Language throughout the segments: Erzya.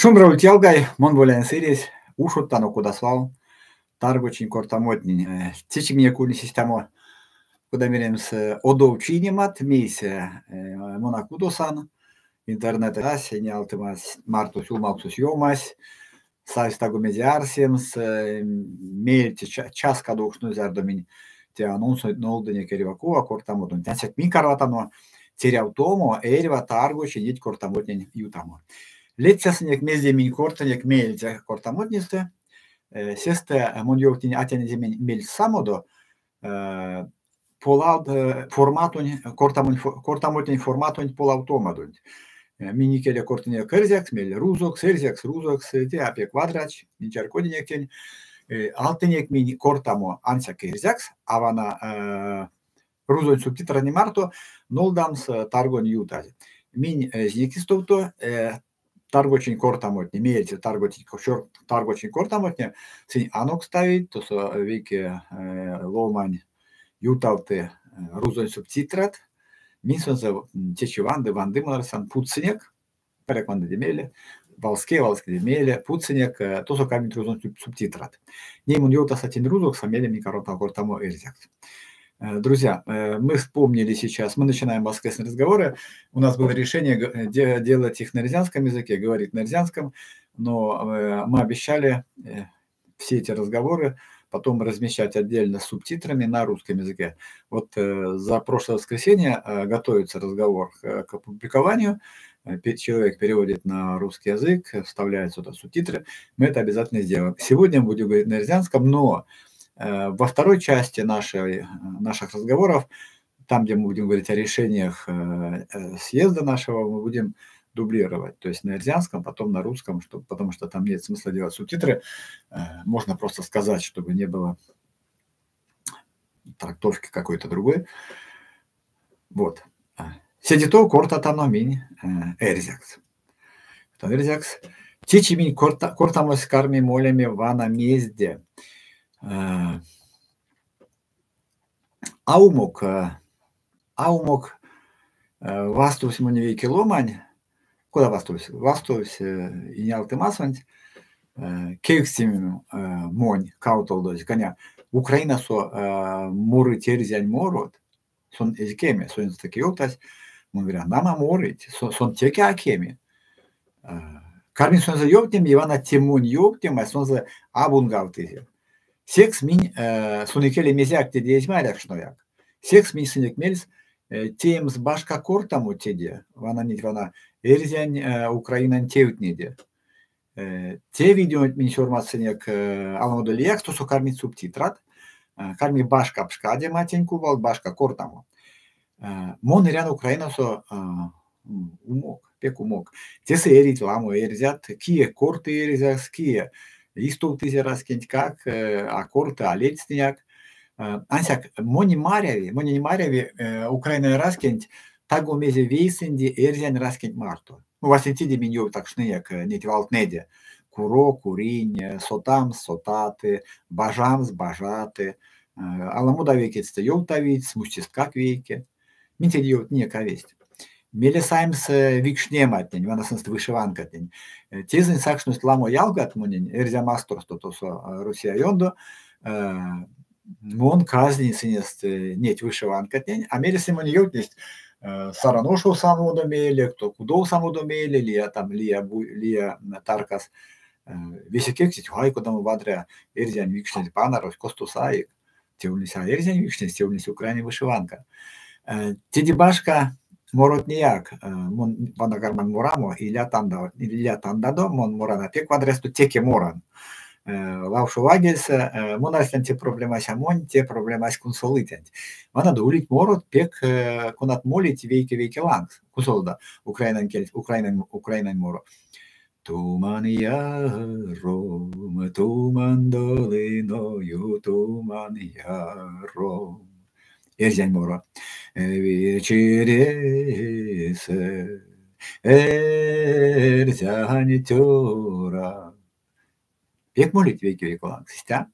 Шумбра ульть, ялгай, мон Боляень Сыресь, ушодтано кода свал таргочинь кортамотнень. Течи минек ульнесь истямо, кода меремс, одов чийнемат, мейсэ мон а кудосан, интернет арась, энялдомась марто сюлмавксось ёмась, савсь таго мезе арсемс, меельце час кадовкшнось, зярдо минь те анонсонть нолдынек эрьва кува кортамодонть. Ансяк минь карматано терявтомо эрьва таргочи неть кортамотнень ютамо. Ледстясынек, мезде минь кортынек меельце кортамотнестэ. Сестэ мон ёвтнинь атянь эземень мельс самодо, полад форматонь кортамонь кортамотнень форматонть полавтомадонть. Минь икеле кортынек эрзякс, мейле рузокс, эрзякс, рузокс, те а пек вадря, минь чарькодинек тень. Алтынек минь кортамо ансяк эрзякс, а вана рузонь субтитратнень марто нолдамс таргонь ютазь. Минь эзинек истовто таргочинь кортамотне, меельце таргочинь кортамотне, сынь анокставить, тосо вейке ломань ютавты рузонь субтитрат, минь сонзэ течи ванды, ванды мон арсян путсынек, паряк вандыде мейле, валске, валскеде мейле путсынек, тосо кармить рузонь субтитрат. Ней мон ёвтаса тень рузокс, а мейле минь карматано кортамо эрзякс. Друзья, мы вспомнили сейчас, мы начинаем воскресные разговоры. У нас было решение делать их на эрзянском языке, говорить на эрзянском, но мы обещали все эти разговоры потом размещать отдельно с субтитрами на русском языке. Вот за прошлое воскресенье готовится разговор к опубликованию. Человек переводит на русский язык, вставляет сюда субтитры. Мы это обязательно сделаем. Сегодня мы будем говорить на эрзянском, но во второй части наших разговоров, там, где мы будем говорить о решениях съезда нашего, мы будем дублировать, то есть на эрзянском, потом на русском, потому что там нет смысла делать субтитры, можно просто сказать, чтобы не было трактовки какой-то другой. Вот. Седе тов кортатано минь эрзякс. Эрзякс. Течи минь кортамось карми молеме вана мезде. Аумок вастовсь монь вейке ломань, кода вастовсь? Вастовсь инялтымасонть, кевкстимим монь кавтолдозь, каня Украинасо морыть эрзянь морот, сон эзь кеме, сон таки ёвтась, мон говорю, нама морыть, сон теке а кеми. Карминь сонзэ ёвтнеме, вана те монь ёвтнемась сонзэ абунгавтызе. Секс минь сон икеле мезеяк теде эзь марякшнояк. Секс минь сынек мельс теемс башка кортамо теде, вана неть вана эрзянь Украинань тевтнеде. Те видеонть минь сёрмадсынек аламодо лиякс, тосо кармить субтитрат, карми башка пшкадема тень кувалт, башка кортамо. Мон эрян Украинасо умок, пек умок. Тесэ эрить ламо эрзят, кие корты эрзякс, кие истовтызе раськентькак, а корты, а ледстнияк. Ансяк монь маряви Украинань раськенть таго мезе вейсэнди эрзянь раськенть марто. Ну, васенцеде минь ёвтакшнынек неть валтнэде: куро, куринь, сотамс, сотаты, бажамс, бажаты. Аламодо вейкетьстэ ёвтавить, смустесткак вейке. Минь теде ёвтнинек а весть. Мейле саемс викшнематнень, вана сынст вышиванкатнень. Тезэнь сакшность ламо ялгат монень эрзя масторсто, тосо Россия ёндо. Мон казнинь сынест неть вышиванкатнень, а мейле сынь монь ёвтнесть Саран ошов самодо мейле, кто кудов самодо мейле, лия там, лия таркас. Весе кевкстить, ай, кодамо вадря эрзянь викшнезь панарось, косто саик. Те ульнесь а эрзянь викшнезь, те ульнесь Украинань вышиванка. Теде башка моротнеяк, мон вана карман морамо, иля тандадо, мон моран а пек вадрясто, теке моран. Лавшо вайгельсэ, мон арсян те проблемась а монь, те проблемась кунсолыцянть. Ванадо улить морот пек, конат молить вейке-вейке лангс. Кунсолодо украинань кель, украинань моро. Туман яром, туман долиною, туман яром. Эрзянь моро. Вечересэ эрзянь цёра. Пек молить вейке-вейке лангс, истя?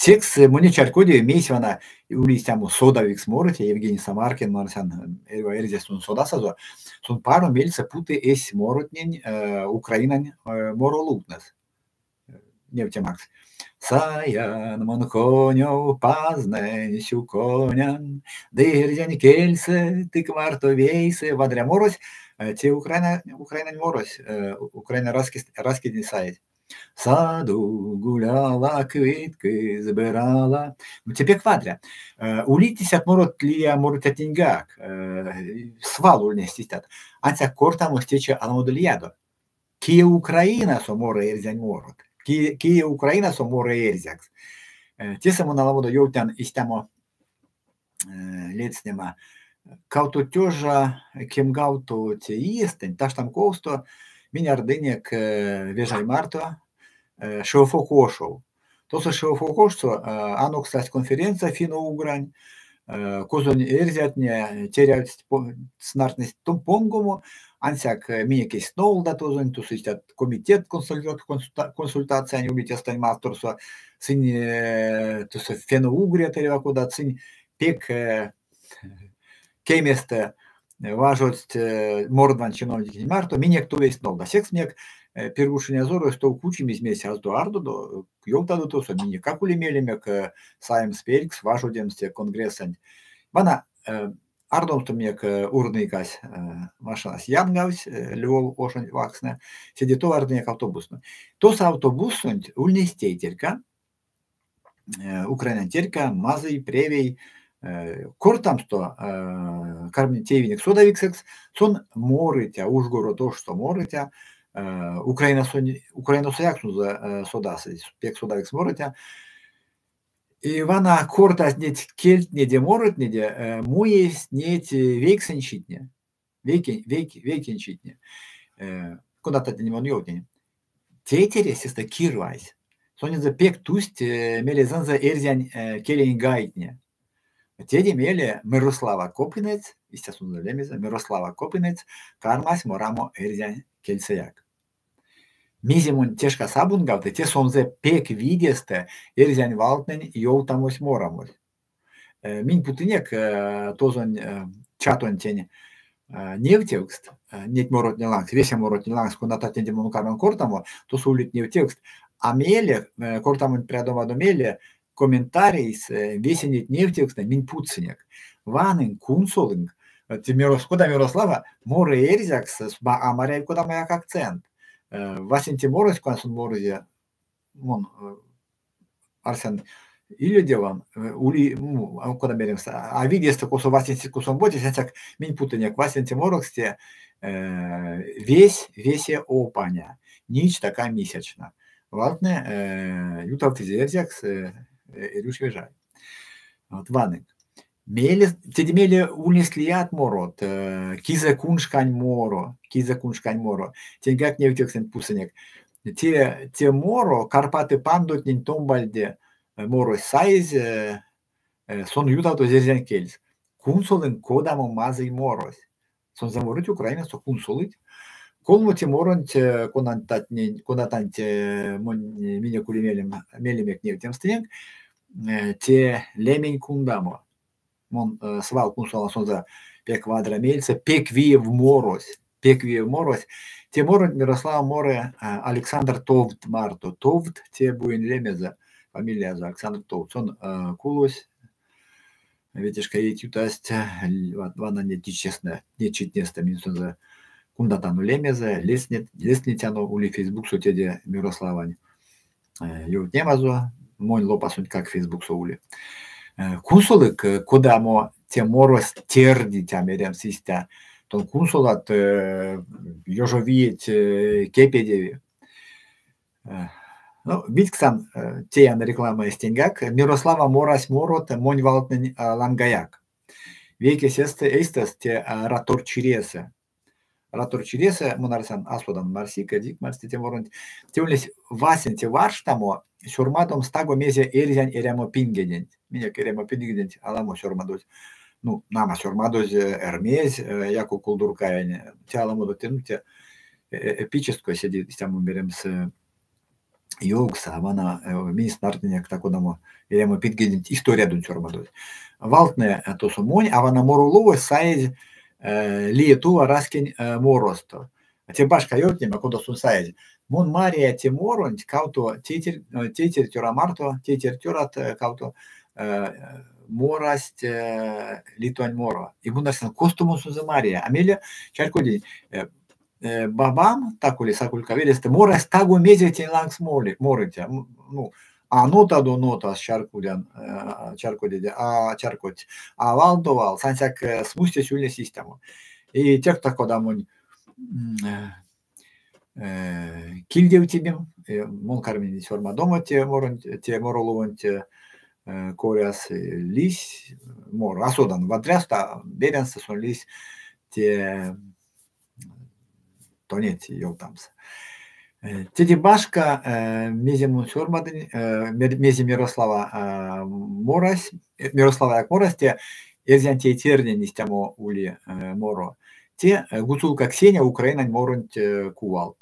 Секс монень чарькодеви, мейсь вана ули истямо содавикс морыця Евгений Самаркин, мон арсян, эрьва эрзясь сон содасазо, сон паро мельсэ путы эсь моротнень Украинань моролувтнес. Невтемакс. Саян мон конёв, Пазнэнь сюконян, ды эрзянь кельсэ тынк марто вейсэ. Вадря морось, те Украинань морось, Украина раськетнень саезь. В саду гуляла, квітки збирала. Ну, те пек вадря. Улить истят морот лия морыцятненьгак. Свал ульнесть истят. Ансяк кортамось течи аламодо лиядо. Кие Украинасо моры эрзянь морот? Кие Украинасо моры эрзякс? Тесэ мон аламодо ёвтнян истямо ледстнема. Кавто тёжа кемгавтовоце иестэнть таштамковсто минь ардынек Вежай марто Шиофок ошов. Тосо Шиофок ошсо анокстасть конференция финно-угрань, козонь эрзятне терявтсть, снартнесть понгомо, ансяк минек эзть нолда тозонь, тосо истят комитет консультациянь улить эстэнь масторсо, сынь тосо финно-угрят эрьва кодат, сынь пек кеместэ важодсть мордвань чиновниктнень марто, минек тов эзть нолда. Секс минек Пиргуж инязорось тов кучимизь мейсь аздо ардодо, ёвтадо тосо, минекгак ули мелемек саемс пелькс, важодемс те конгрессэнть. Вана ардомсто минек урныкась машинась янгавсь Львов ошонть вакснэ, седе тов ардынек автобуссо. Тосо автобуссонть ульнесь тейтерька, украинань тейтерька, мазый, превей, кортамсто карминек теевинек содавиксэкс, сон морыця, Ужгород ошсо морыця, Украинасояк сонзэ содасызь, пек содавикс морыця. И вана кортась неть кельтнеде, моротнеде, муевсть неть вейксэнь читне, вейкень читне, конататнень мон ёвтнинь. Тейтересь сестэ кирвайсь. Сонензэ пек тусть мелезэнзэ эрзянь келень гайтне. Теде мейле Мирослава Копинець, истя сонзэ лемезэ, Мирослава Копинець кармась морамо эрзянь кельсэяк. Мезе монь те шкас абунгавты, те сонзэ пек видестэ эрзянь валтнэнь ёвтамось морамось. Минь путынек тозонь чатонтень невтевкст, неть моротне лангс, весе моротне лангс, конататнеде мон карман кортамо, тосо улить невтевкст. А мейле, кортамонть прядомадо мейле, комментарийс весе неть невтевкстнэ минь путсынек. Ванынк, кунсолынк, кода Мирослава моры эрзякс, а маряви кодамояк акцент. Васенце морось, кона сон морызе, мон арсян, иледя вам, ули, ну, кода меремс, а видестэ косо васенце, косо омбоцесь, ансяк минь путынек васенце морокс те весь, весе опаня, ніч така місячна. Валтнэ ютавтызе эрзякс Эрюш Вежай. Вот, ванынк. Мейле, теде мейле ульнесть лият морот, кизэ куншкань моро, кизэ куншкань моро. Теньгак невтевксэнть путсынек. Те моро Карпаты пандотнень томбальде морось саезь, сон ютавтозь эрзянь кельс. Кунсолынк, кодамо мазый морось. Сонзэ морыть Украинасо, кунсолыть. Колмоте моронть, конатанть монь минек ули мелемек невтемс тенк, те лемень кундамо. Мон свал кунсолан сонзэ пек вадря мельсэ, пек виев морось, пек виев морось. Те моронть Мирослава моры Александр Товт марто. Товт те буень лемезэ, фамилиязо Александр Товт. Сон кулось, ветешка иеть ютасть, вана неть читнестэ минь сонзэ кундатано лемезэ, ледстнетяно, ули Фейсбуксо теде Мирославань ёвтнемазо, монь лопасонтькак Фейсбуксо ули. Кунсолык, кодамо те морось тердить, а меремс истя, тон кунсолат, ёжовиеть кепедеви. Ну, видькстан, теян реклама эстеньгак, Мирослава морась морот монь валтнэнь лангаяк. Вейкесь эйстэст те Ратор чиресэ. Ратор чиресэ, мон арсян, а содан марсик, эзик марсе те моронть. Те ульнесь васенце варштамо сёрмадомс таго мезе эрзянь эрямопингеденть. Минек эрямопингеденть аламо сёрмадозь. Ну, нама сёрмадозь Эрьмезь, Яков Кулдуркаень, те аламодо те, ну, те эпической седе истямо меремс. Ёвкс, а вана минь снартнинек та-кодамо эрямо пингеденть историядонть сёрмадозь. Валтнэ тосо монь, а вана моролувось саезь Лиетува раськень моросто. Те башка ёвтнема, кода сон саезь. Мон мария те моронть кавто тейтерь цёра марто, тейтерь цёрат кавто морасть литвань моро. И мон арсян, косто мон сонзэ мария? А мейле чарькодинь, бабам, так ули Сакулька велестэ, морась таго мезе тень лангс морыця. Ну, а нотадо нотас чарькодян, чарькодеде, а чарькодть, а валдо вал, ансяк смустесь ульнесь истямо. И те, кода монь кильдевтимим, мон карминь сёрмадомо те моронть, те моролувонть коряс лиссь моро. А содан, вадрясто, беряньстэ сон лиссь те тонеть ёвтамс. Теде башка, мезе мон сёрмадынь, мезе Мирослава морась, Мирославаяк морась, те эрзянь тейтернень истямо ули моро. Те Гуцулка Ксения украинань моронть кувалт.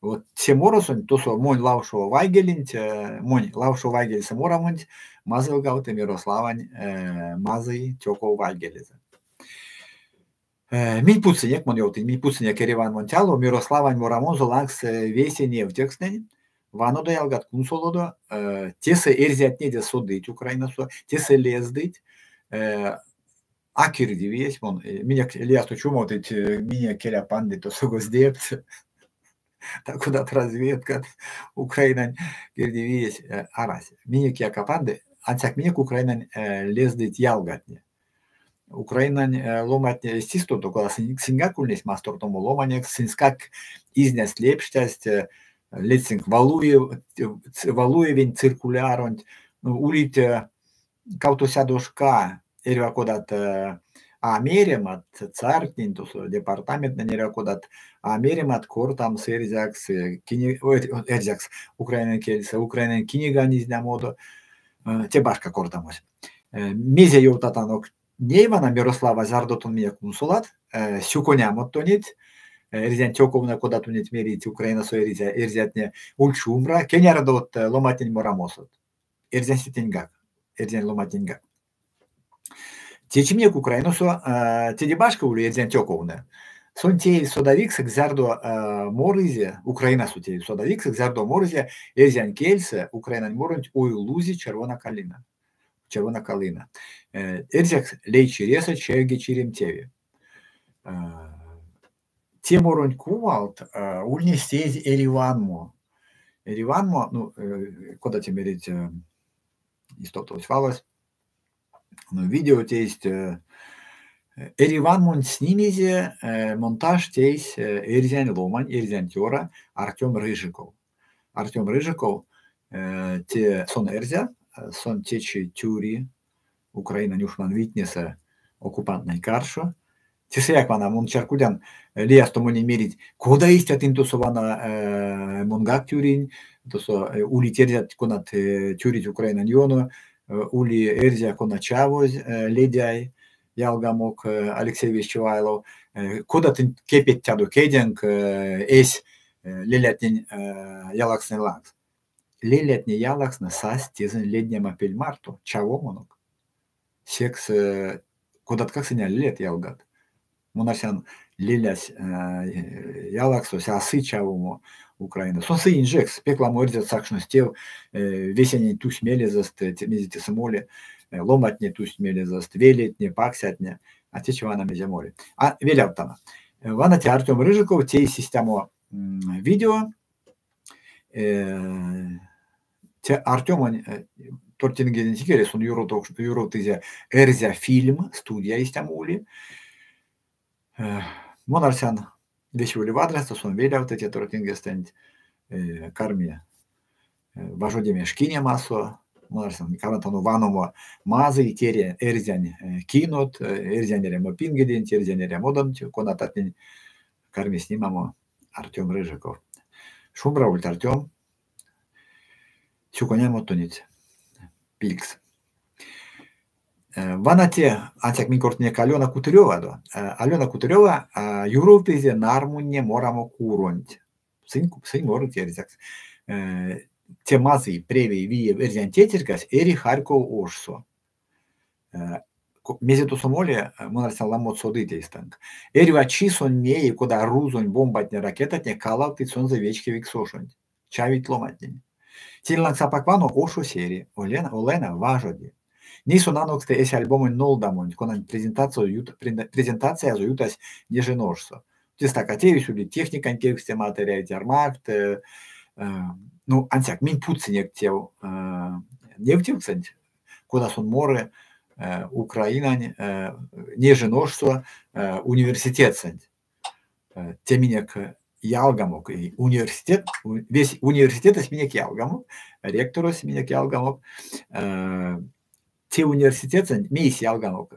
Вот се моросонть, тосо монь лавшо вайгеленть, монь лавшо вайгельсэ морамонть мазылгавты Мирославань мазый цёков вайгелезэ. Минь путсынек, мон ёвтынь, минь путсынек Ереван Монтяло Мирославань морамонзо лангс весе невтевкстнэнь. Ванодо, ялгат, кунсолодо, тесэ эрзятнеде содыть Украинасо, тесэ лездыть, а кирдивиесь, мон, минек лиясто чумовтыть, минек келя пандыть тосо госдепт, та-кодат разведкат, Украинань кирдивиесь арась. Минек кияк а панды, ансяк минек Украинань лездыть ялгатне. Украинань ломантне эзть истовто, кода сыньгак ульнесть мастортомо ломанекс, сынськак изнясть, лепштясть, ледстинк Валуевень циркуляронть, улить кавтосядошка эрьва кодат а меремат цартнень, тосо департаментнэнь эрьва кодат а меремат кортамс эрзякс, эрзякс украинань кельсэ, украинань кинигань изнямодо, те башка кортамось. Мезе ёвтатанок ней вана, Мирослава, зярдо тон минек кунсолат, сюконямот тонеть, эрзянь цёковнэ, кода тонеть мерить Украинасо эрзятне, ульть шумбра, кенярдот ломантнень морамосот. Эрзянсетненьгак, эрзянь ломантненьгак. Течи минек Украинасо теде башка ули эрзянь цёковнэ. Сон теевсь содавиксэкс, зярдо морызе, Украинасо теевсь содавиксэкс, зярдо морызе эрзянь кельсэ украинань моронть «Ой, лузи червона калина». Червона калина. Эрзякс лей чиресэ чевге чиремтеви. Те моронть кувалт ульнесь теезь эриванмо. Эриванмо, ну, кода те мерить, истовтовсь валось, ну, видео тейсть, эриванмонть снимизе, монтаж тейсь эрзянь ломань, эрзянь цёра Артём Рыжиков. Артём Рыжиков, те сон эрзя, сон течи тюри Украинань ушманвийтнесэ оккупантнэнь каршо. Тесэяк вана мон чарькодян, лиясто монень мерить, кода истя тынь тосо вана монгак тюринь, тосо улить эрзят, конат тюрить Украинань ёно, ули эрзя, кона чавозь, Ледяй, ялгамок Алексей Вещевайлов. Кода тынь кепедтядо кеденк эсь лелятнень ялакстнэнь лангс? Лелятне ялакстнэ састь тезэнь леднема пель марто, чавомонок. Секс кодаткак сынь а лелят ялгат. Мон арсян, лелясь ялаксось а сы чавомо Украина. Сон сы инжекс, пек ламо эрзят сакшность тев, весенень тусь мелезэст, мезе тесэ моли, ломантне тусть мелезэст, велетне, паксятне, а течи вана мезе моли. А велявтано. Вана те Артём Рыжиков тейсь истямо видео. Те Артёмонь тортингеденть икеле сон юротызе Эрзя фильм, студия истямо ули. Мон арсян, весе ули вадрясто, сон велявты те тортингестэнть, карми важодеме шкинемасо. Мон арсян, карматано ваномо мазый тере эрзянь кинот, эрзянь эрямо пингеденть, эрзянь эрямодонть, конататнень карми снимамо Артём Рыжиков. Шумбра ульть, Артём. Сюконямо тонеть пильгс. Вана те, ансяк минь кортынек Алёна Кутырёвадо. Алёна Кутырёва юровтызе нармунне морамо куронть. Сынь морыть эрзякс. Те мазый, превей, виев эрзянь тейтерькась эри Харьков ошсо. Мезе тосо моли, мон арсян, ламот содыть эйстэнк. Эрьва чи сон неи, кода рузонь бомбатне-ракетатне калавтыть сонзэ вечкевикс ошонть, чавить ломантнень. Тень лангс апак вано ошось эри, Олена важоди. Ней сон аноксты эсь альбомонь нолдамонть, конань презентациязо ютась Нежин ошсо. Те стака тевесь, улить техникань кевкстемат, эрявить ярмакт. Ну, ансяк минь путсынек тев невтевксэнть, кода сон моры Украинань Нежин ошсо университетсэнть. Те минек ялгамок, университет, весь университетэсь минек ялгамок, ректорось минек ялгамок. Те университетсэнть мейсь ялгамок,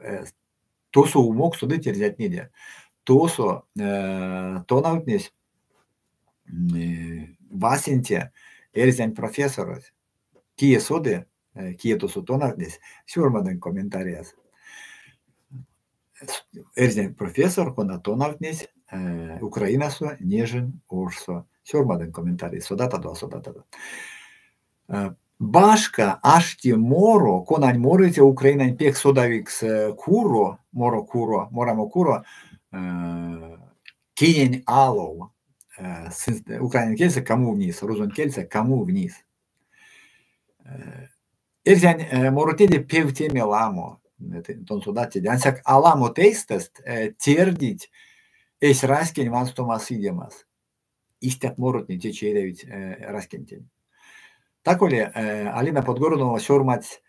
тосо умок содыть эрзятнеде. Тосо тонавтнесь васенце эрзянь профессорось. Кие соды, кие тосо тонавтнесь, сёрмадынк комментарияс. Эрзянь профессор, кона тонавтнесь Украинасо Нежин ошсо. Сёрмадынк комментарий, содатадо, а содатадо. Башка ашти моро, конань морыця Украинань пек содавикс куро, моро куро, морамо куро, Кинень алов, украинань кельсэ кому вниз, рузонь кельсэ кому вниз. Эрзянь моротнеде певтеме ламо, тон содат теде. Ансяк аламот эйстэст тердить эсь раськень ванстомас идемас. Истят моротне течи эрявить раськентень. Таголе Алина Подгорнова сёрмадсь,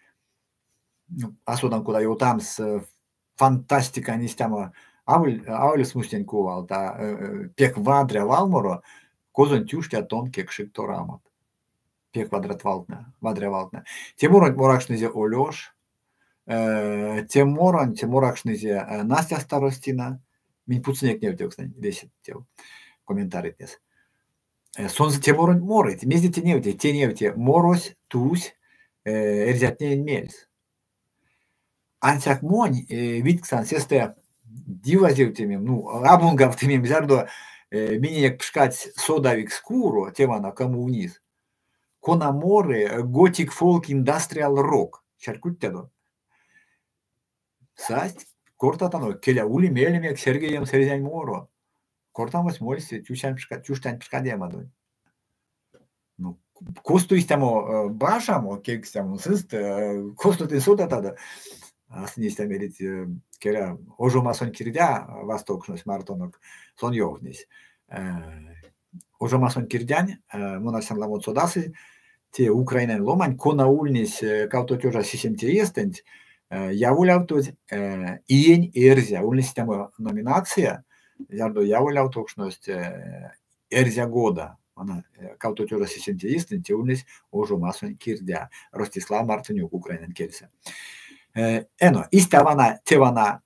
а содан кода ёвтамс, фантастикань истямо аволь смустень кувалт, а пек вадря валморо, козонь тюштя тон кекшик торамот. Пек вадрят валтнэ, вадря валтнэ. Те моронть моракшнызе Олёш, те моронть моракшнызе Настя Старостина. Минь путсынек невтевкстнэнь весе тев комментарийтнес. Сонзэ те моронть морыть. Мезде те невти? Те невти морось тусь эрзятнень мельс. Ансяк монь видькстан сестэ дивазевтимим, ну, абунгавтымим, зярдо миненек пшкадсь содавикс куро, те вана кому вниз, кона моры готик фолк индастриал рок. Чарькодтядо? Састь, кортатано, келя ули меленек серьгедемс эрзянь моро. Кортамось мольсь тюштянь пшкадемадонть. Ну, косто истямо бажамо, кевкстямо сынст, косто тынь содатадо? А сынь истя мерить, келя, ожомасонь кирдя вастокшнось мартонок, сон ёвтнесь. Ожомасонь кирдянь, мон арсян ламот содасызь, те украинань ломань, кона ульнесь 2007 иестэнть, яволявтозь иень эрзя, ульнесь истямо номинация, зярдо яволявтокшность эрзя года. Вана 2007 иестэнть те ульнесь Ожомасонь кирдя, Ростислав Мартынюк украинань кельсэ. Эно, истя вана, те вана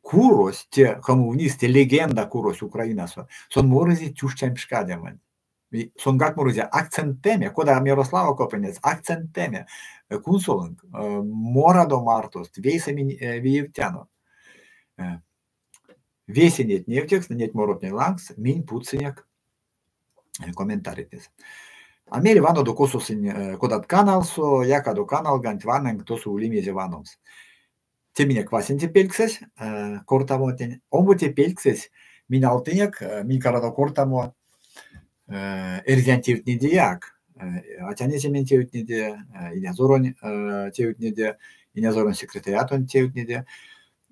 курось, те кому вниз, те легенда курось Украинасо, сон морызе тюштянь пшкадеманть. Сонгак морызе акценттэме, кода Мирослава Копынец, акценттэме. Кунсолынк, морадо мартост, вейсэ минь виевтяно. Весе неть невтевкстнэ, неть моротнень лангс минь путсынек комментарийтнес. А мейле ванодо косо сынь, кодат каналсо, якадо каналганть, ванынк, тосо ули мезе ваномс. Те минек васенце пельксэсь кортамотнень. Омбоце пельксэсь минь алтынек, минь карадо кортамо эрзянь тевтнедеяк, атянь эземень тевтнеде, инязоронь тевтнеде, инязоронь секретариатонь тевтнеде.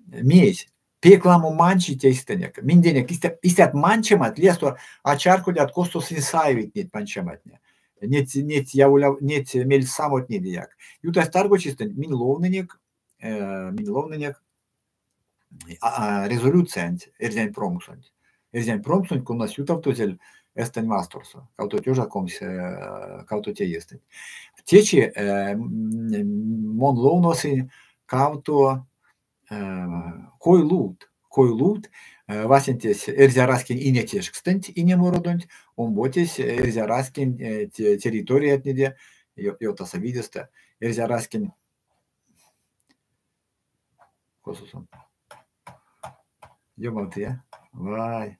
Мейсь? Пек ламо манчить эйстэнек. Минденек истят манчемат, лиясто а чарькодят, косто сынь саевить неть манчематне. Неть яволя, неть мельсамотнедеяк. Ютазь таргочистэнть минь ловнынек резолюциянть эрзянь промксонть. Эрзянь промксонть, конась ютавтозель Эстэнь масторсо, 2020 иестэнть. Течи мон ловносынь кавто койлувт, койлувт, васенцесь эрзя раськень инетешкстэнть инемородонть, омбоцесь эрзя раськень территориятнеде, ёвтаса видестэ, эрзя раськень косо сон? Ёмавтыя. Вай.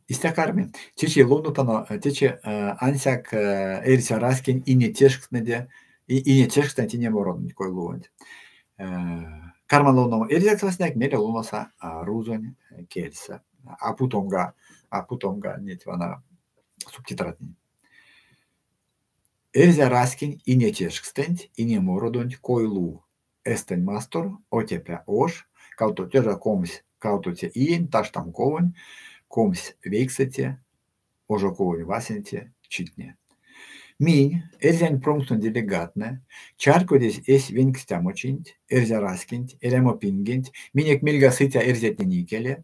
Истя карми. Течи ловнотано, течи ансяк эрзя раськень инетешкстнэде, инетешкстэнть инеморонть койлувонть. Карман ловномо эрзякс васняяк, мейле ловноса рузонь кельсэ. А путомга неть вана субтитратнень. Эрзя раськень инетешкстэнть инемородонть койлув. Эстэнь мастор, Отепя ош, 2022 иень таштамковонь 29-це ожоковонь васенце читне. Минь, эрзянь промксонь делегаттнэ, чарькодезь эсь венькстямочинть, эрзя раськенть, эрямопингенть, минек мельга сыця эрзятнень икеле,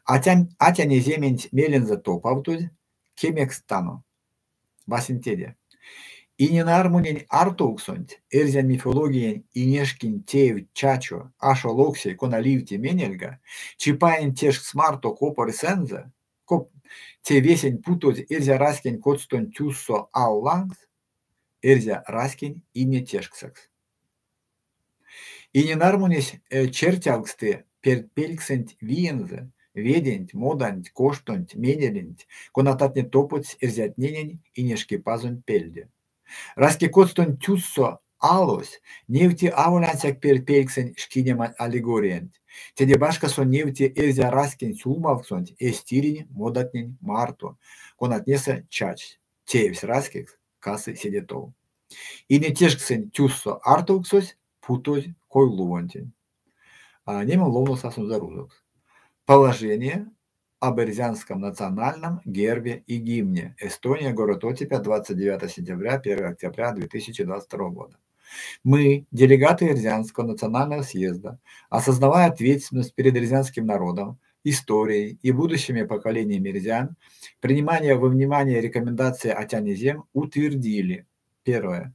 атянь эзементь мелензэ топавтозь, кемекстано. Васенцеде. Иненармунень артовксонть, эрзянь мифологиянь Инешкинь теевть чачо, ашо локсей, кона ливти менельга, чипаенть тешкс марто копорьсэнзэ, те весень путозь эрзя раськень коцтонь тюссо ал лангс, эрзя раськень инетешксэкс. Иненармунесь чертявксты пертьпельксэнть виензэ, веденть, моданть, коштонть, менеленть, конататне топодсть эрзятненень Инешкипазонть пельде. Раськекоцтонь тюссо алось невти аволь ансяк пертьпельксэнь шкинемань аллегориянть, теде башка сон невти эрзя раськень сюлмавксонть эсь тиринь модатнень марто, конатнесэ чачсь, теевсь раськекс, касы седе тов. Инетешксэнь тюссо артовксось путозь койлувонтень. Ней мон ловноса сонзэ рузокс. Положение об эрзянском национальном гербе и гимне. Эстония, город Отепя, 29 сентября, 1 октября 2022 года. Мы, делегаты Эрзянского национального съезда, осознавая ответственность перед эрзянским народом, историей и будущими поколениями эрзян, принимая во внимание рекомендации Атянь-Эзем, утвердили. Первое.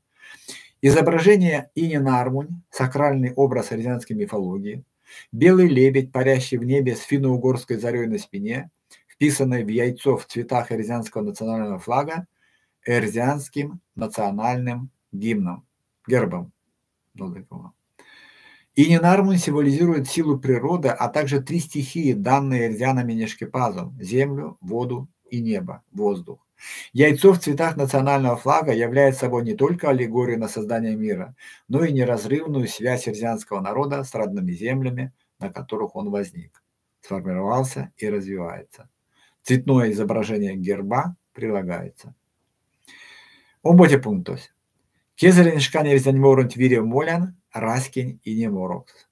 Изображение Иненармунь, сакральный образ эрзянской мифологии, белый лебедь, парящий в небе с финно-угорской зарей на спине, вписанный в яйцо в цветах эрзянского национального флага, эрзянским национальным гимном, гербом. Иненармунь символизирует силу природы, а также три стихии, данные эрзянами Нешкепазом – землю, воду и небо, воздух. Яйцо в цветах национального флага является собой не только аллегорию на создание мира, но и неразрывную связь эрзянского народа с родными землями, на которых он возник, сформировался и развивается. Цветное изображение герба прилагается. Омбоце пунктось. Кезэрень шкань эрзянь моронть «Вирев молян» раськень инеморокс.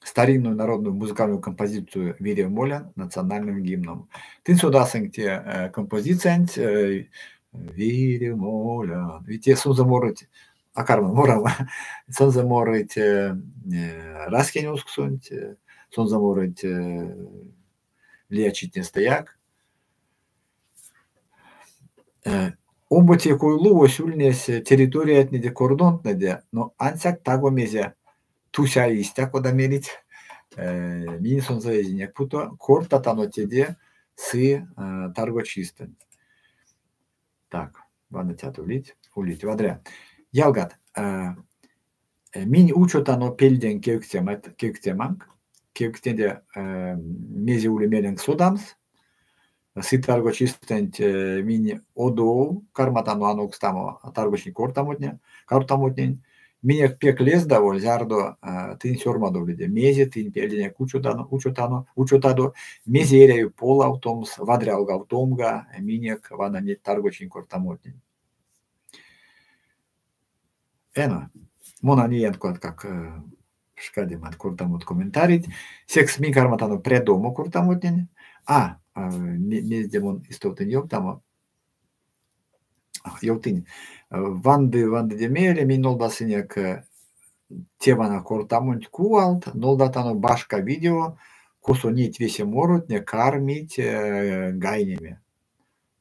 Старинную народную музыкальную композицию «Вирев молян» национальным гимном. Тынь содасынк те композициянть «Вирев молян». Ведь те сонзэ морыть, а карман морамо, сонзэ морыть раськень озксонть, сонзэ морыть лия читнестэяк. Омбоце койлувось ульнесь территориятнеде кордонтнэде, но ансяк таго мезе тусь а истя, кода мерить, минь сонзэ эзинек путо, кортатано теде сы таргочистэнть. Так, ваныцят улить, улить. Вадря. Ялгат, минь учотано пельденк кевкстемат, кевкстеманк, кевкстнеде мезе ули меленк содамс. Сы таргочистэнть минь одов карматано анокстамо таргочинь кортамотнень. Минек пек лездаволь, зярдо тынь сёрмадовлиде мезе тынь пельденек учотадо, мезе эряви полавтомс, вадрялгавтомга минек вана неть таргочинь кортамотнень. Эно, мон а неян кодаткак пшкадемат кортамот комментарийть. Секс минь карматано прядомо кортамотнень. А, мезде мон истовтынь ёвтамо. Ёвтынь. Ванды, вандыде мейле минь нолдасынек те вана кортамонть кувалт, нолдатано башка видео, косо неть весе моротне кармить гайнеме.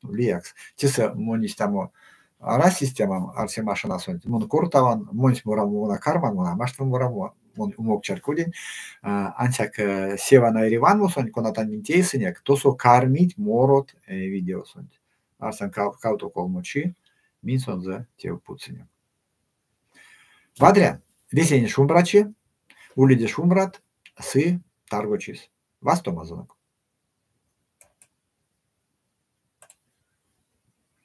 Лиякс. Тесэ монь истямо арась системам арсемашинасонть. Мон кортаван, монсь морамо мон а карман, мон а маштан морамо, мон умок чарькодинь. Ансяк се вана эрьванмосонть, конатань минь тейсынек, тосо кармить морот видеосонть. Арсян кавто-колмо чи минь сонзэ тев путсынек. Вадря, весенень шумбрачи, уледе шумбрат, сы таргочись. Вастомазонок.